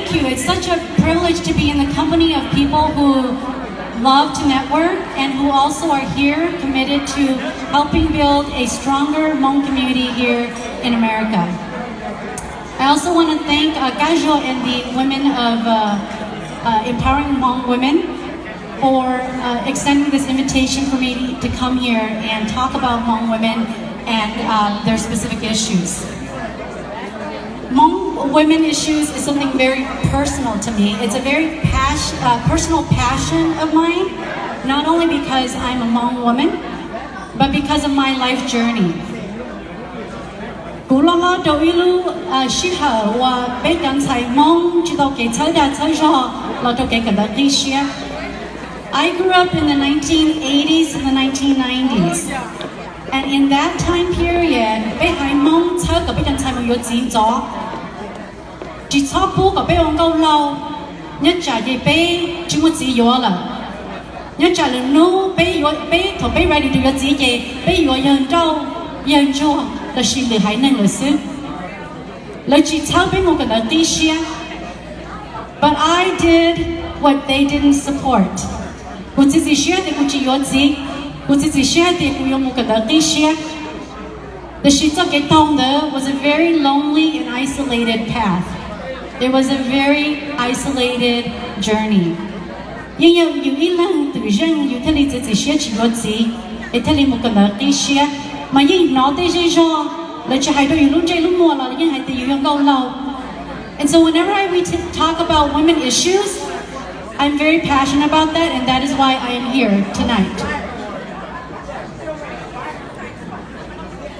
Thank you. It's such a privilege to be in the company of people who love to network and who also are here committed to helping build a stronger Hmong community here in America. I also want to thank uh, Kajol and the women of uh, uh, Empowering Hmong Women for uh, extending this invitation for me to come here and talk about Hmong women and uh, their specific issues. Hmong women issues is something very personal to me. It's a very pas- uh, personal passion of mine, not only because I'm a Hmong woman, but because of my life journey. Kuv loj hlob rau ib lub sij hawm uas peb cov ntxhais Hmoob tsis tau kev txhawb dag txhawb zog los rau kev kawm ntawv qib siab. I grew up in the nineteen eighties and the nineteen nineties. And in that time period, peb haiv Hmoob txhawb kom peb cov ntxhais mus yuav txiv ntxov. Tsis txhob pub kom peb ua nkauj laug, nyob tsam ces peb tsis muaj txiv yuav lawm. Nyob tsam lwm hnub peb yuav, peb thaum peb ready to yuav txiv ces peb yuav yawg nrauj, yawg ntsuag lossis lwm haiv neeg lawm xwb. Lawv tsis txhawb peb mus kawm ntawv qib siab. But I did what they didn't support. Kuv txiav txim siab tias kuv tsis yuav txiv, kuv txiav txim siab tias kuv yuav mus kawm ntawv qib siab. Tiam sis txoj kev taug ntawd was a very lonely and isolated path. It was a very isolated journey. Yeej yog yus ib leeg twm zeej yus thiaj li txiav txim siab tsis yuav txiv es thiaj li mus kawm ntawv qib siab. Mas yeej hnov tej zej zog, lawv tsis hais rau yus lub ntsej lub muag los yeej hais tias yus yog nkauj laug. And so whenever I, we t- talk about women issues, I'm very passionate about that, and that is why I am here tonight.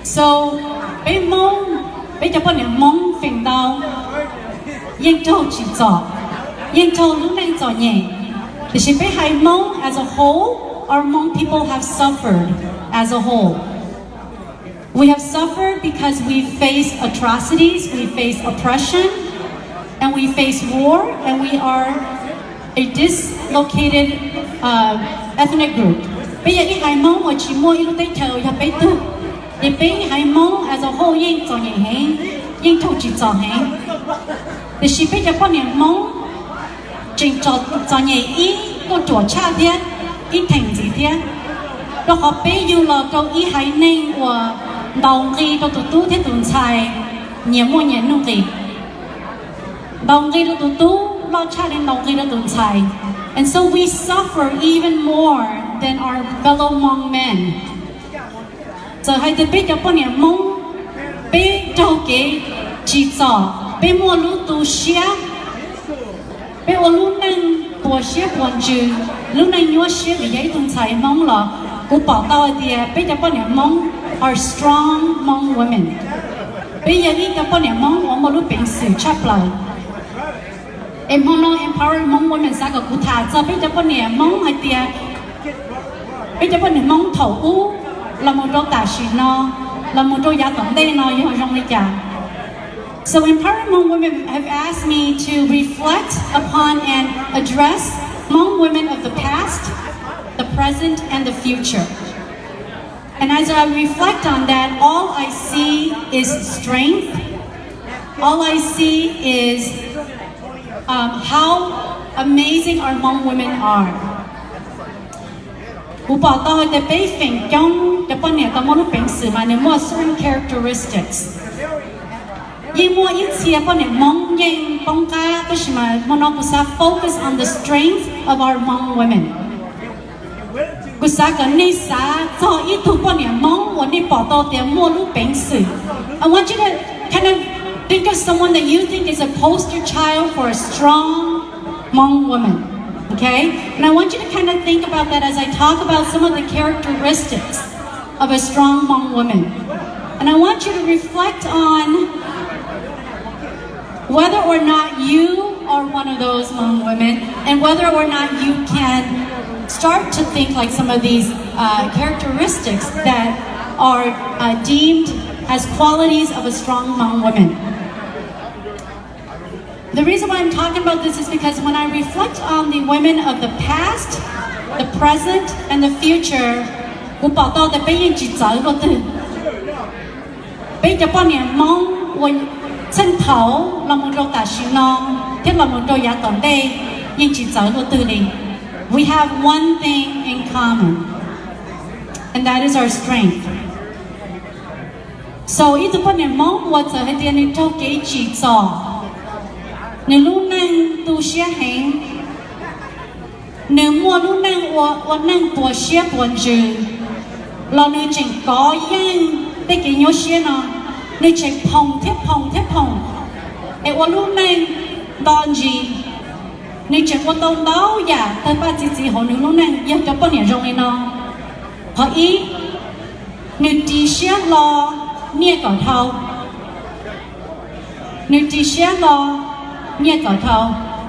So, peb Hmoob, peb cov poj niam Hmoob feem ntau yeej raug tsim txom, yeej raug lub neej txom nyem. Tiam sis peb haiv Hmoob as a whole, our Hmong people have suffered as a whole. We have suffered because we face atrocities, we face oppression, and we face war, and we are a dislocated uh, ethnic group. Peb yog ib haiv Hmoob uas tsis muaj ib lub teb chaws yog peb tug. Ces peb haiv Hmoob as a whole yeej txom nyem heev, yeej raug tsim txom heev. Tiam sis peb cov poj niam Hmoob tseem txom nyem ib kauj ruam tshaj thiab, ib theem ntxiv thiab. Rau qhov peb yug los rau ib haiv neeg uas ntaus nqi rau tus tub thiab tus ntxhais nyias muaj nyias nuj nqis. Ntaus nqi rau tus tub loj tshaj li ntaus nqi rau tus ntxhais. And so we suffer even more than our fellow Hmong men. Txawm hais tias peb cov poj niam Hmoob, peb raug kev tsim txom, peb muaj lub tu siab, peb ua lub neej puas siab puas ntsws, lub neej nyuaj siab vim yog ib tug ntxhais Hmoob los kuv pom tau hais tias peb cov poj niam Hmoob are strong Hmong women. Peb yog ib cov poj niam Hmoob uas muaj lub peev xwm tshaj plaws. Es hmo no Empower Hmong Women xav kom kuv tham txog peb cov poj niam Hmoob hais tias peb cov poj niam Hmoob thaum ub los mus rau tam sim no, los mus rau yav tom ntej no yog zoo li cas. So Empower Hmong Women have asked me to reflect upon and address Hmong women of the past, the present, and the future. And as I reflect on that, all I see is strength. All I see is um, how amazing our Hmong women are. Kuv pom tau hais tias peb feem coob cov poj niam tau muaj lub peev xwm mas nws muaj certain characteristics. Yeej muaj ib txhia poj niam Hmoob yeej poob qab tab sis mas hmo no kuv xav focus on the strength of our Hmong women. Kuv xav kom nej xav txog ib tug poj niam Hmoob uas nej pom tau tias muaj lub peev xwm. I want you to kind of think of someone that you think is a poster child for a strong Hmong woman. Okay? And I want you to kind of think about that as I talk about some of the characteristics of a strong Hmong woman. And I want you to reflect on whether or not you are one of those Hmong women and whether or not you can start to think like some of these uh, characteristics that are uh, deemed as qualities of a strong Hmong woman. The reason why I'm talking about this is because when I reflect on the women of the past, the present, and the future, kuv pom tau tias peb yeej tsis txawv luaj twg. Peb cov poj niam Hmoob uas txheej thaum los mus rau tam sim no thiab los mus rau yav tom ntej yeej tsis txawv luaj twg li. We have one thing in common, and that is our strength. So ib tug poj niam Hmoob uas txawm hais tias nws raug kev tsim txom, nws lub neej tu siab heev, nws muaj lub neej ua ua neej puas siab puas ntsws, los nws tseem kov yeej tej kev nyuaj siab no, nws tseem phoom thiab phoom thiab phoom, es ua lub neej nto ntsis, nws tseem ua tau ntau yam tawg paj txi txiv hauv nws lub neej yog cov poj niam zoo li no. Qhov ib, nws ris siab hlo niaj kom dhau. Nws ris siab hlo niaj kom dhau.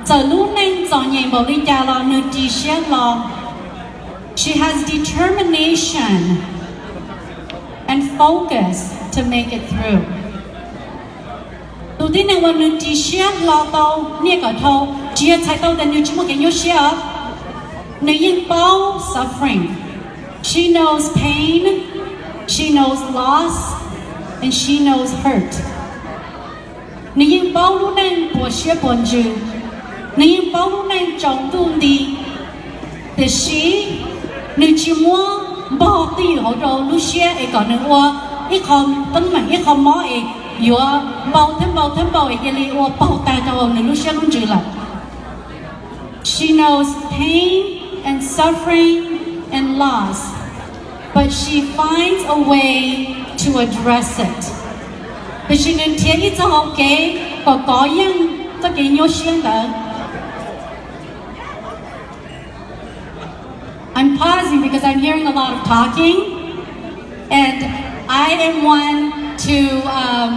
Txawm lub neej txom nyem npaum li cas los nws ris siab hlo. She has determination and focus to make it through. Tus tib neeg uas nws ris siab hlo tau niaj kom dhau, tsis yog txhais tau tias nws tsis muaj kev nyuaj siab os. Nws yeej paub suffering. She knows pain, she knows loss, and she knows hurt. Nws yeej paub lub neej puas siab puas ntsws, nws yeej paub lub neej tsaus ntuj nti, tiam sis nws tsis muab npog twj ywm hauv rau lub siab es kom nws ua ib qho teeb meem ib qho mob es yuav npau thiab npau thiab npau es cia li ua paug tag rau nws lub siab lub ntsws lawm. She knows pain and suffering and loss, but she finds a way to address it. Tiam sis nws nrhiav ib txoj hau kev kom kov yeej txoj kev nyuaj siab ntawd. I'm pausing because I'm hearing a lot of talking, and I am one to um,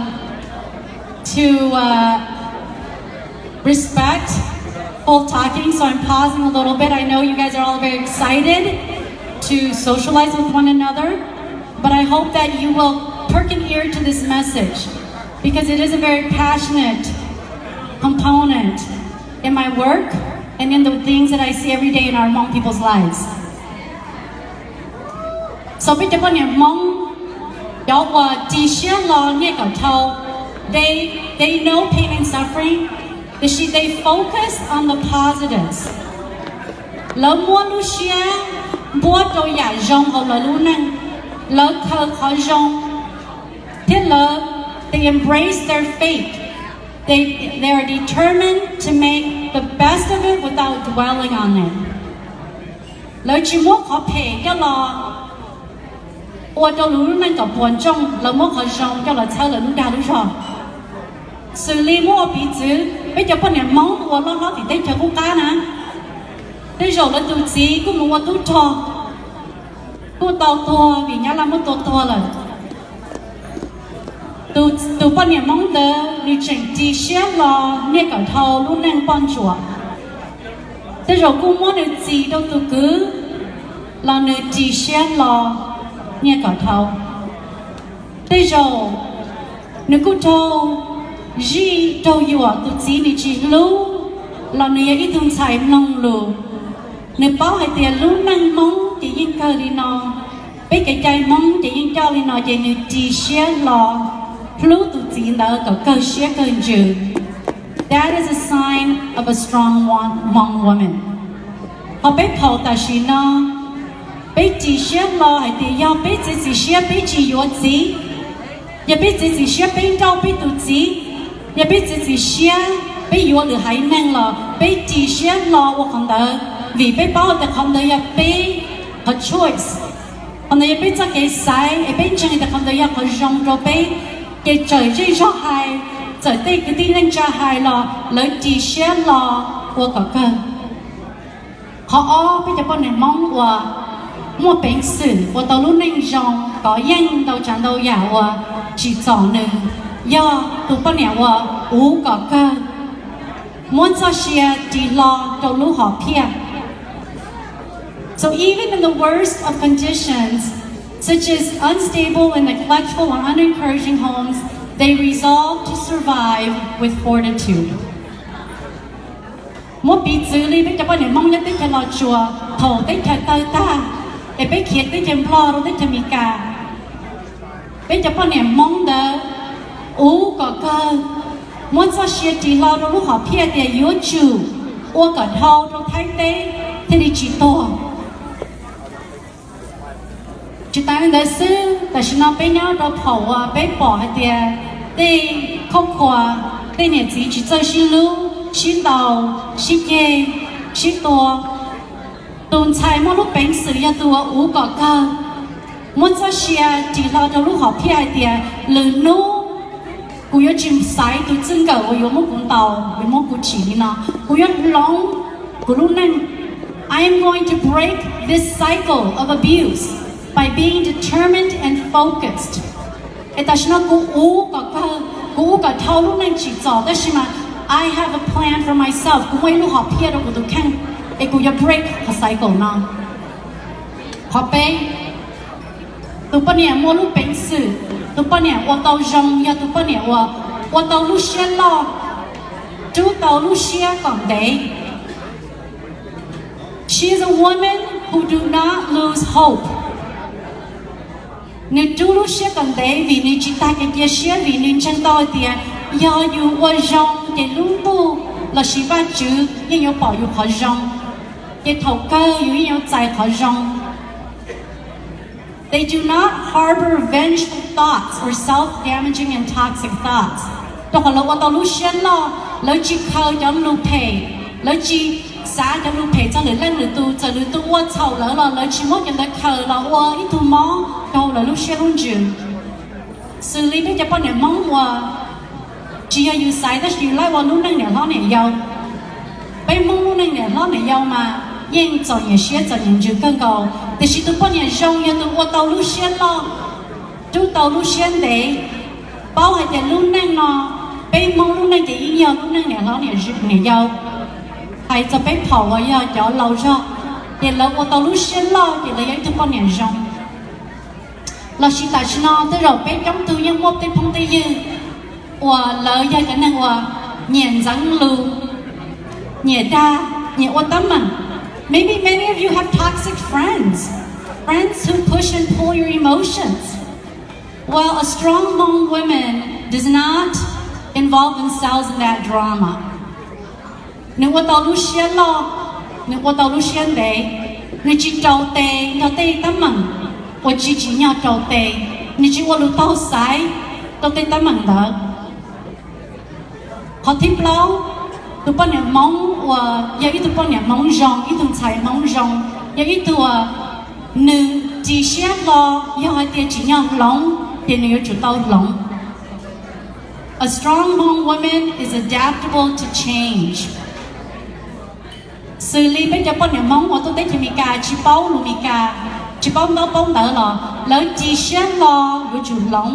to uh, respect full talking, so I'm pausing a little bit. I know you guys are all very excited to socialize with one another, but I hope that you will perk an ear to this message because it is a very passionate component in my work and in the things that I see every day in our Hmong people's lives. So peb cov poj niam Hmoob, cov uas ris siab hlo niaj kom dhau, they they know pain and suffering, tiam sis they focus on the positives. Lawv muab lub siab npuab rau yam zoo hauv lawv lub neej, lawv khaws qhov zoo, thiab lawv they embrace their fate. They they are determined to make the best of it without dwelling on it. Lawv tsis muab qhov phem coj los ua rau lub neej kom puas ntsooj, lawv muab qhov zoo coj los txhawb lawv lub dag lub zog. Xws li muab ua piv txwv, peb cov poj niam Hmoob uas loj hlob tim teb chaws qub qab na, tej zaum lawv tus txiv kuj mus ua tub rog, kuj tau tuag vim Nyab Laj muab tua tuag lawm. Tus poj niam Hmoob ntawd nws tseem ris siab hlo niaj kom dhau lub neej poj ntsuam. Tej zaum kuj muab nws txis rau tus kwv los nws ris siab hlo niaj kom dhau. Tej zaum nws kuj raug zij raug yuam, tus txiv nws tsis hlub los nws yog ib tug ntxhais mloog lus. Nws paub hais tias lub neej Hmoob ces yeej kawg li no, peb kev cai Hmoob ces yeej coj li no, ces nws ris siab hlo hlub tus txiv ntawd kom kawg siab kawg ntsws. That is a sign of a strong Hmong woman. Ho peb thaum tam sim no, peb ris siab hlo hais tias yog peb txiav txim siab peb tsis yuav txiv, yog peb txiav txim siab peb nrauj peb tus txiv, yog peb txiav txim siab peb yuav lwm haiv neeg los peb ris siab hlo ua qhov ntawd, vim peb paub tias qhov ntawd yog peb qhov choice, qhov ntawd yog peb txoj kev xaiv es peb ntseeg tias qhov ntawd yog qhov zoo rau peb. Ces txawm zej zog hais, txawm tej kwv tij neej tsa hais los lawv ris siab hlo ua kom kawg. Qhov ob, peb cov poj niam Hmoob uas muaj peev xwm ua tau lub neej zoo kov yeej ntau tsav ntau yam uas tsim txom nws, yog tus poj niam uas uv kom kawg, muab txoj sia ris hlo rau lub hom phiaj. So even in the worst of conditions, such as unstable and neglectful or unencouraging homes, they resolve to survive with fortitude. Muab piv txwv li peb cov poj niam Hmoob nyob teb chaws Los Tsuas thaum teb chaws tawg tag es peb khiav teb chaws Nplog rau teb chaws Amelikas, peb cov poj niam Hmoob ntawd uv kom kawg, Muab txoj sia ris hlo rau lub hom phiaj tias yuav tsum ua kom dhau rau Thaib teb thiaj li tsis tuag. Tsis tas li ntawd xwb, tam sim no peb nyob rau thaum uas peb pom hais tias tej khoj khua, tej niam txiv tsis txawj sib hlub, sib ntaus, sib ceg, sib tua. Tus ntxhais muaj lub peev xwm yog tus uas uv kom kawg. Muab txoj sia ris hlo rau lub hom phiaj hais tias lwm hnub kuv yuav tsis xaiv tus txij nkawm uas yuav muab kuv ntaus, yuav muab kuv tsim li no. Kuv yuav hloov kuv lub neej. I am going to break this cycle of abuse by being determined and focused. Es tam sim no kuv uv kom kawg, kuv uv kom dhau lub neej tsim txom, tab sis mas I have a plan for myself, kuv muaj ib lub hom phiaj rau kuv tus kheej, es kuv yuav break qhov cycle no. Qhov peb, tus poj niam muaj lub peev xwm, tus poj niam ua tau zoo yog tus poj niam uas ua tau lub siab loj, rub tau lub siab kom ntev. She is a woman who do not lose hope. Nws rub lub siab kom ntev vim nws tsis tag kev cia siab, vim nws ntseeg tau hais tias yog yus ua zoo ces lub ntuj lossis Vajtswv yeej yuav pom yus qhov zoo, ces thaum kawg yus yeej yuav txais qhov zoo. They do not harbor vengeful thoughts or self-damaging and toxic thoughts. Rau qhov lawv ua tau lub siab loj, lawv tsis khaws cov lus phem, lawv tsis xav cov lus phem txog lwm leej lwm tus, txawm lwm tus ua txhaum lawv los lawv tsis muab cov ntawd khaws los ua ib tug mob rau lawv lub siab lub ntsws. Xws li peb cov poj niam Hmoob uas tsis yog yus xaiv tab sis yus laib ua lub neej niam hlob niam yau. Peb Hmoob lub neej niam hlob niam yau mas yeej txom nyem siab txom nyem ntsws kawg nkaus, tiam sis tus poj niam zoo yog tus ua tau lub siab loj, rub tau lub siab ntev, paub hais tias lub neej no, peb Hmoob lub neej ces yeej yog lub neej niam hlob niam yau. Hais txog peb thaum uas yog cov laus zog, ces lawv ua tau lub siab loj ces lawv yog ib tug poj niam zoo. Lossis tam sim no tej zaum peb coob tug yeej muaj tej phooj tej ywg uas lawv yog cov neeg uas nyiam ntxeev lus, nyiam dag, nyiam ua teeb meem. Maybe many of you have toxic friends, friends who push and pull your emotions. Well, a strong Hmong woman does not involve themselves in that drama. Nws ua tau lub siab loj, nws ua tau lub siab ntev, nws tsis raus tes nrog tej teeb meem uas tsis tsim nyog raus tes, nws tsis ua lus taug xaiv rau tej teeb meem ntawd. Qhov thib plaub, tus poj niam Hmoob uas yog ib tug poj niam Hmoob zoo, ib tug ntxhais Hmoob zoo, yog ib tug uas nws ris siab hlo, yog hais tias tsim nyog hloov ces nws yuav tsum tau hloov. A strong Hmong woman is adaptable to change. Xws li peb cov poj niam Hmoob uas tuaj teb chaws Amelikas tsis paub lus Amelikas, tsis paub ntaub paub ntawv los lawv ris siab hlo yuav tsum hloov.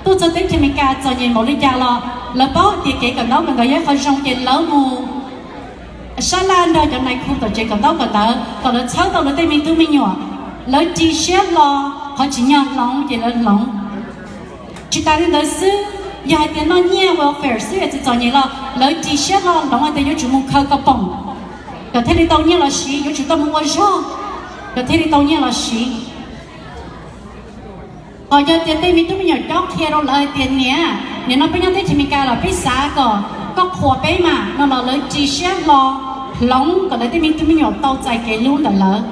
Tuaj txog teb chaws Amelikas txom nyem npaum li cas los lawv paub hais tias kev kawm ntaub kawm ntawv yog ib qho zoo ces lawv mus sab laj nrog cov nais khu tom tsev kawm ntaub kawm ntawv kom lawv txhawb tau lawv tej me tub me nyuam. Lawv ris siab hlo, qhov tsim nyog hloov ces lawv hloov. Tsis tas li ntawd xwb, yog hais tias noj nyiaj welfare xwb es txom txom nyem los lawv ris siab hlo hloov hais tias yuav tsum mus khaws ko poom kom thiaj li tau nyiaj los siv, yuav tsum tau mus ua zog kom thiaj li tau nyiaj los siv. Ho yog tias tej me tub me nyuam cob qhia rau lawv hais tias niam, nim no peb nyob teb chaws Amelikas los peb xav kom koj qhuas peb mas no los lawv ris siab hlo hloov kom lawv tej me tub me nyuam tau txais kev hlub ntawm lawv.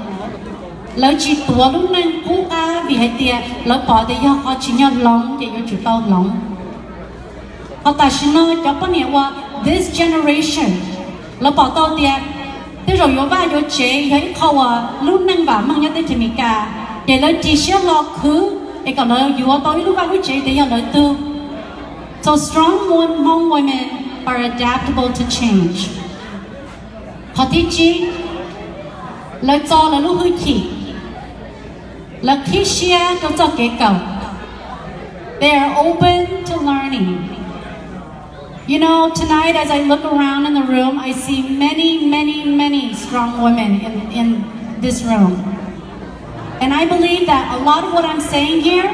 Lawv tsis tuav lub neej qub qab vim hais tias lawv pom tias yog qhov tsim nyog hloov ces yuav tsum tau hloov. Ho tam sim no cov poj niam uas this generation, lawv pom tau tias tej zaum yuav vaj yuav tsev yog ib qho uas lub neej vam meej nyob teb chaws Amelikas, ces lawv ris siab hlo khwv es kom lawv yuav tau ib lub vaj lub tsev tias yog lawv tug. So strong Hmong women are adaptable to change. Qhov thib tsib, lawv txo lawv lub hwj chim, lawv qhib siab rau txoj kev kawm. They are open to learning. You know, tonight as I look around in the room, I see many, many, many strong women in, in this room. And I believe that a lot of what I'm saying here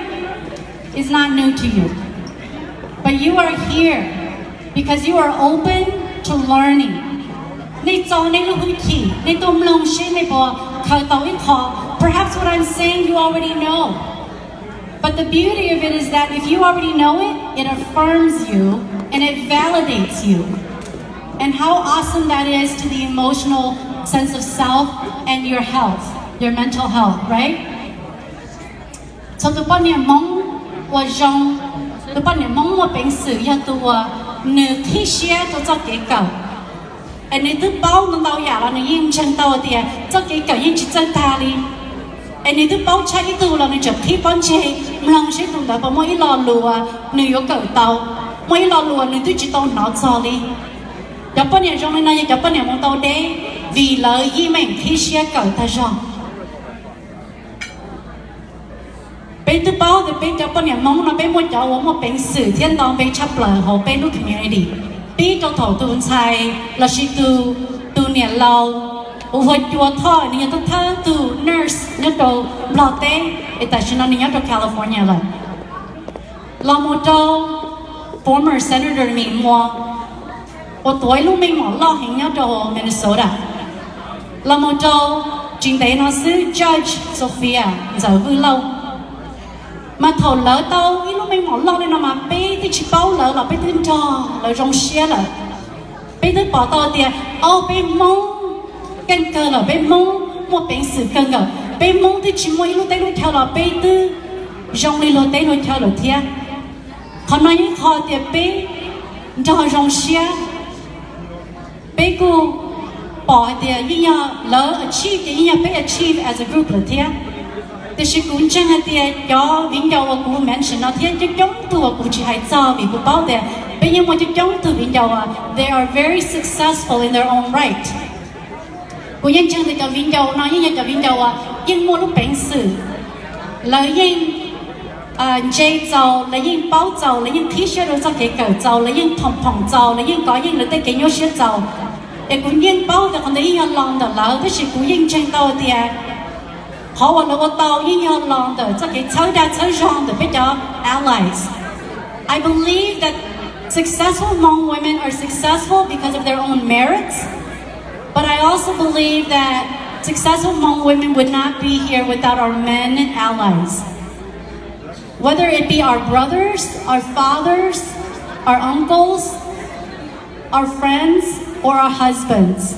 is not new to you. But you are here because you are open to learning. Nej txo nej lub hwj chim, nej tuaj mloog seb nej puas khaws tau ib qho. Perhaps what I'm saying you already know. But the beauty of it is that if you already know it, it affirms you And it validates you. And how awesome that is to the emotional sense of self and your health, your mental health, right? Txhua tus poj niam Hmoob uas zoo, tus poj niam Hmoob muaj peev xwm yog tus uas nws qhib siab rau txoj kev kawm. Es nws twb paub ntau ntau yam los nws yeej ntseeg tau tias txoj kev kawm yeej tsis txawj tag li. Es nws twb paub tshaj ib tug los nws tseem qhib pob ntseg mloog seb tus ntawd puas muaj ib lo lus uas nws yuav kawm tau, muaj ib lo lus uas nws twb tsis tau hnov txog li. Cov poj niam zoo li no yog cov poj niam mus tau deb vim lawv yeej meem qhib siab kawm tag zog. Peb twb paub tias peb cov poj niam Hmoob no peb muaj cov uas muaj peev xwm thiab nto npe tshaj plaws hauv peb lub community, pib rau thaum tus ntxhais lossis tus, tus niam laus uas ua cua thoj, nws yog thawj thawj tus nurse nyob rau Nplog teb, es tam sim no nws nyob rau California lawm, los mus rau former Senator Nim Muas uas tuav ib lub meej mom loj heev nyob rau Minnesota, los mus rau tsis ntev no xwb Judge Sophia Ntxawm Vwj Lauj. Mas thaum lawv tau ib lub meej mom loj li no mas peb twb tsis paub lawv los peb twb nrog lawv zoo siab lawm. Peb twb pom tau tias, o, peb Hmoob keej kawg lawm, peb Hmoob muaj peev xwm kawg nkaus, peb Hmoob twb tsis muaj ib lub teb lub chaw los peb twb zoo li luag teb luag chaw lawm thiab. Qhov no yeej qhov tias peb nrog zoo siab, peb kuj pom hais tias yeej yog lawv achieve ces yeej yog peb achieve as a group lawm thiab. Tiam sis kuv ntseeg hais tias cov viv ncaus uas kuv mention no thiab coob coob tug uas kuv tsis hais txog vim kuv paub tias peb yeej muaj coob coob tug viv ncaus uas they are very successful in their own right. Kuv yeej ntseeg tias cov viv ncaus no yeej yog cov viv ncaus uas yeej muaj lub peev xwm, lawv yeej ntse txaus, lawv yeej paub txaus, lawv yeej qhib siab rau txoj kev kawm txaus, lawv yeej thoom phoom txaus, lawv yeej kov yeej lawv tej kev nyuaj siab txaus. Es kuv yeej paub tias qhov ntawd yeej yog los ntawm lawv, tab sis kuv yeej ntseeg tau tias qhov uas lawv ua tau yeej yog los ntawm txoj kev txhawb dag txhawb zog ntawm peb cov allies. I believe that successful Hmong women are successful because of their own merits, but I also believe that successful Hmong women would not be here without our men allies. Whether it be our brothers, our fathers, our uncles, our friends, or our husbands.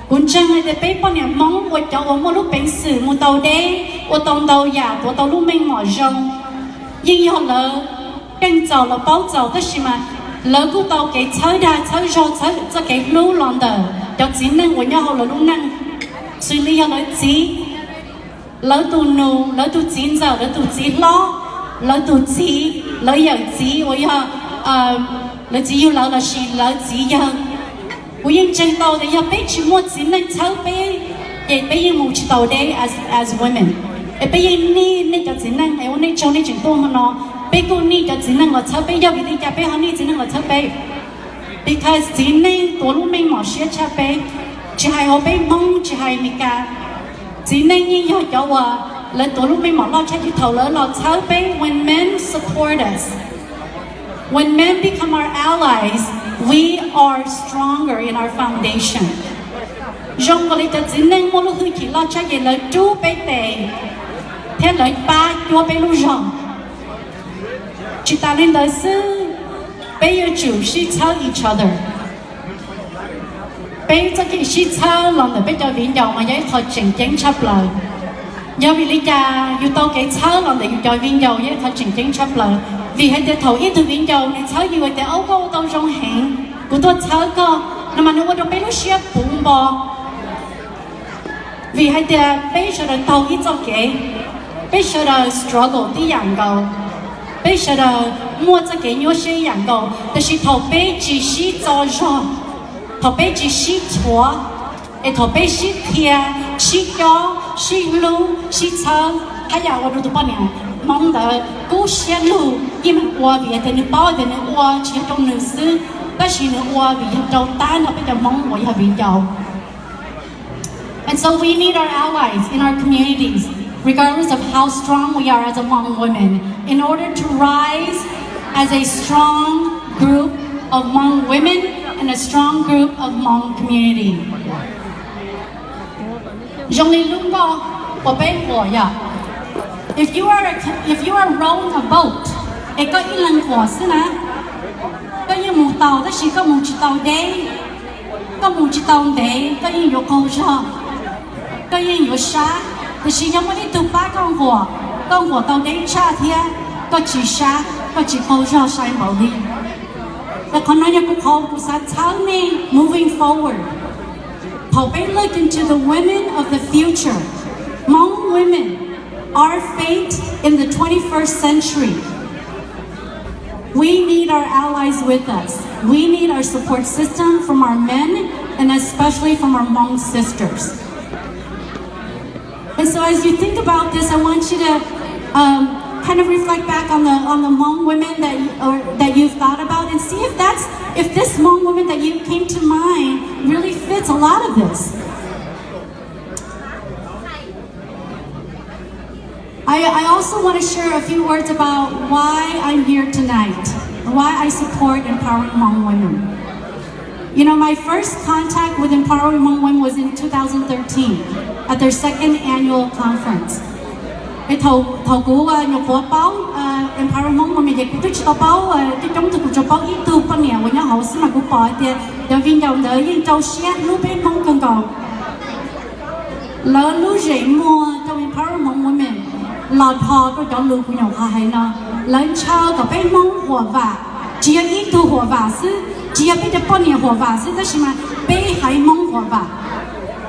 Kuv ntseeg hais tias peb poj niam Hmoob ua cov uas muaj lub peev xwm mus tau deb, ua tau ntau yam, tuav tau lub meej mom zoo, yeej yog lawv keej txaus lawv paub txaus, tab sis mas lawv kuj tau kev txhawb dag txhawb zog txhawb txoj kev hlub los ntawm cov txiv neej uas nyob hauv lawv lub neej, xws li yog lawv txiv, lawv tus nus, lawv tus txiv ntxawm, lawv tus txiv hlob, lawv tus txiv, lawv yawm txiv uas yog lawv txiv yug lawv lossis lawv txiv yawg. Kuv yeej ntseeg tau tias yog peb tsis muaj txiv neej txhawb peb, ces peb yeej mus tsis tau deb as women. Es peb yeej nij nej cov txiv neej es ua nej tsaug nej tseem tuaj hmo no. Peb kuj nij cov txiv neej los txhawb peb, yog vim li cas peb ho nij txiv neej los txhawb peb? Because txiv neej tuav lub meej mom siab tshaj peb, tsis hais hauv peb Hmoob tsis hais Meskas. Txiv neej yeej yog cov uas lawv tuav lub meej mom loj tshaj, ces thaum lawv los txhawb peb, when men support us, when men become our allies, we are stronger in our foundation. Zoo nkaus li cov txiv neej muaj lub hwj chim loj tshaj ces lawv rub peb tes thiab lawv pab cuab peb lub zog. Tsis tas li ntawd xwb, peb yuav tsum sib txhawb each other. Peb txoj kev sib txhawb los ntawm peb cov viv ncaus mas yog ib qho tseem ceeb tshaj plaws. Yog vim li cas yus tau kev txhawb los ntawm yus cov viv ncaus yog ib qho tseem ceeb tshaj plaws? Vim hais tias thaum ib tug viv ncaus nws txhawb yus hais tias, o, koj ua tau zoo heev, kuv tuaj txhawb koj, no mas nws ua rau peb lub siab puv npo. Vim hais tias peb sawv daws taug ib txoj kev, peb sawv daws struggle tib yam nkaus, peb sawv daws muaj txoj kev nyuaj siab ib yam nkaus, tab sis thaum peb tsis sib txo zog, thaum peb tsis sib thuav, es thaum peb sib qhia, sib cob, sib hlub, sib txhawb, haj yam ua rau tus poj niam Hmoob ntawd kub siab lug, yeej meem ua vim tias nws paub tias nws ua tsis yog rau nws xwb, tab sis nws ua vim yog rau tag nrho peb cov Hmoob uas yog viv ncaus. And so we need our allies in our communities, regardless of how strong we are as a Hmong women, in order to rise as a strong group of Hmong women and a strong group of Hmong community. Zoo li lub nkoj uas peb quam yom, if you are, if you are rowing a boat, es koj ib leeg quam xwb na, Koj yeej mus tau tab sis koj mus tsis tau deb, koj mus tsis tau ntev, koj yeej yuav qaug zog, koj yeej yuav sab. Tiam sis yog muaj ib tug pab koj nquam, koj nquam tau deb tshaj thiab koj tsis sab, koj tsis qaug zog sai npaum li. Qhov no yog kuv qhov kuv xav txhawb nej moving forward. Thaum peb look into the women of the future, Hmong women, our fate in the twenty-first century, we need our allies with us. We need our support system from our men and especially from our Hmong sisters. And so as you think about this, I want you to um, kind of reflect back on the on the Hmong women that you, or that you've thought about and see if that's if this Hmong woman that you came to mind really fits a lot of this. I, I also want to share a few words about why I'm here tonight, why I support Empowering Hmong Women. You know, my first contact with Empowering Hmong Women was in two thousand thirteen at their second annual conference. Thaum kuv nyuam qhuav paub Empowering Hmong Women ces kuv twb tsis tau paub, coob coob tug kuv tsuas paub ib tug poj niam uas nyob hauv xwb mas kuv pom hais tias cov viv ncaus ntawd yeej rau siab hlub peb Hmoob kawg nkaus. Lawv lub zem muag rau Empowering Hmong Women los dhos rau cov lus kuv nyuam qhuav hais no. Lawv ntshaw kom peb Hmoob huam vam, tsis yog ib tug huam vam xwb, tsis yog peb cov poj niam huam vam xwb, tab sis mas peb haiv Hmoob huam vam.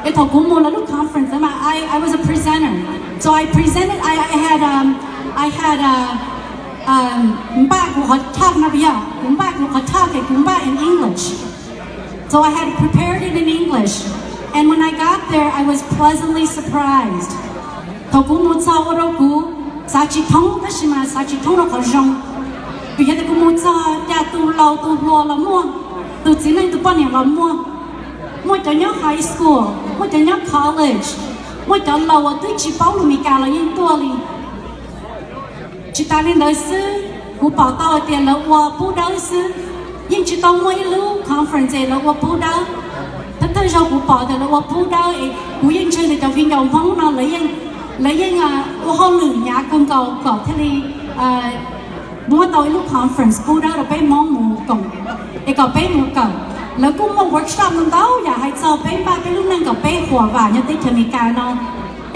Es thaum kuv mus lawv lub conference mas I, I was a presenter, so I presented, I, I had, um, I had, uh, um, npaj kuv qhov talk no, yog kuv npaj kuv qhov talk es kuv npaj in English. So I had prepared it in English, and when I got there, I was pleasantly surprised. Thaum kuv mus txog ua rau kuv xav tsis thoob, tab sis mas xav tsis thoob rau qhov zoo. Vim yog tias kuv mus txog cas tus laus tus hluas los muaj, tus txiv neej tus poj niam los muaj, muaj cov nyob high school, muaj cov nyob college, muaj cov laus uas twb tsis paub lus Meskas los yeej tuaj li. Tsis tas li ntawd xwb, kuv pom tau hais tias lawv ua pub dawb xwb, yeej tsis tau muaj ib lub conference es lawv ua pub dawb. Thawj thawj zaug kuv pom tias lawv ua pub dawb es kuv yeej ntseeg tias cov viv ncaus Hmoob no lawv yeej, lawv yeej ua hauj lwm hnyav kawg nkaus kom thiaj li muab tau ib lub conference pub dawb rau peb Hmoob mus koom, es kom peb mus kawm. Lawv kuj muaj workshop ntau ntau yam hais txog peb npaj peb lub neej kom peb huam vam nyob teb chaws Amelikas no,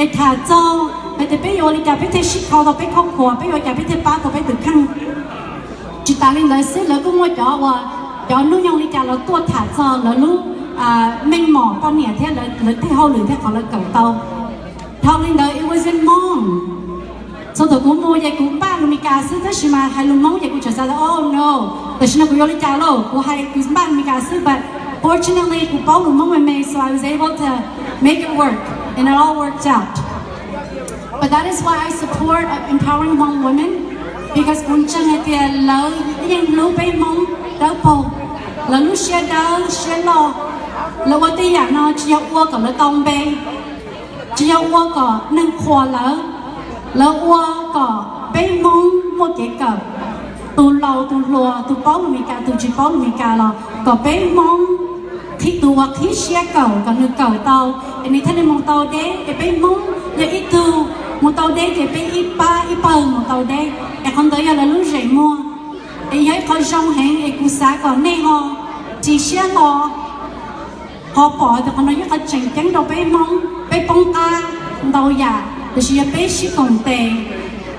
es tham txog hais tias peb yuav ua li cas peb thiaj sib khau tau peb khauj khuas, peb yuav ua cas peb thiaj pab tau peb tus kheej. Tsis tas li ntawd xwb, lawv kuj muaj cov uas cov hnub nyoog li cas los tuaj tham txog lawv lub meej mom poj niam thiab lawv tej hauj lwm thiab qhov lawv kawm tau. Dhau li ntawd it wasn't Hmong. Txog thaum kuv mus ces kuv npaj lus Meskas xwb, tab sis mas hais lus Hmoob ces kuv tseem xav tias, oh no, tam sim no kuv yuav li cas lauj, kuv hais kuv npaj lus Meskas xwb, but fortunately kuv paub lus Hmoob me me, so I was able to make it work and it all worked out. But that is why I support Empowering Hmong Women, because kuv ntseeg hais tias lawv yeej hlub peb Hmoob dawb paug. Lawv lub siab dawb siab loj, lawv ua tej yam no tsis yog ua kom lawv tau npe, tsis yog ua kom neeg qhuas lawv, lawv ua kom peb Hmoob muaj kev kawm, tus laus tus hluas, tus paub lus Meskas tus tsis paub lus Meskas los kom peb Hmoob, tus uas qhib siab kawm kom nws kawm tau, es nws thiaj li mus tau deb. Es peb Hmoob yog ib tug mus tau deb ces peb ib pab ib pawg mus tau deb, es qhov ntawd yog lawv lub zem muag. Es yog ib qho zoo heev es kuv xav kom nej ho ris siab hlo, ho pom tias qhov no yog qhov tseem ceeb rau peb Hmoob. Peb poob qab ntau yam, tiam sis yog peb sib koom tes,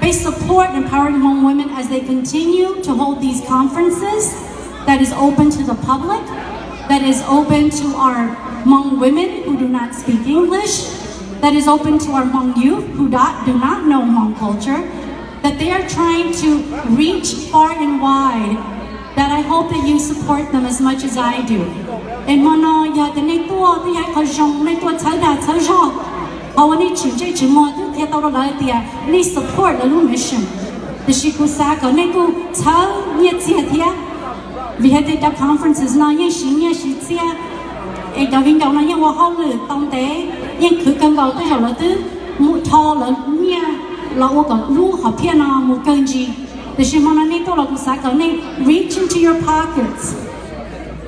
peb support Empowering Hmong Women as they continue to hold these conferences that is open to the public, that is open to our Hmong women who do not speak English, that is open to our Hmong youth who do not, do not know Hmong culture, that they are trying to reach far and wide, that I hope that you support them as much as I do. Es hmo no yog tias nej tuaj twb yog ib qho zoo, nej tuaj txhawb dag txhawb zog, qhov uas nej tsim ntsej tsim muag twb qhia tau rau lawv tias nej support lawv lub mission. Tiam sis kuv xav kom nej kuj txhawb nyiaj txiag thiab, vim hais tias cov conferences no yeej siv nyiaj siv txiaj, es cov viv ncaus no yeej ua hauj lwm tau ntev, yeej khwv kawg nkaus, tej zaum lawv twb mus tho lawv nyiaj los ua kom lub hom phiaj no mus kawg ntsis. Tiam sis hmo no nej tuaj los kuv xav kom nej reach into your pockets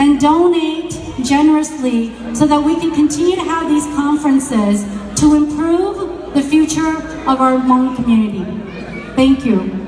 and donate generously so that we can continue to have these conferences to improve the future of our Hmong community. Thank you.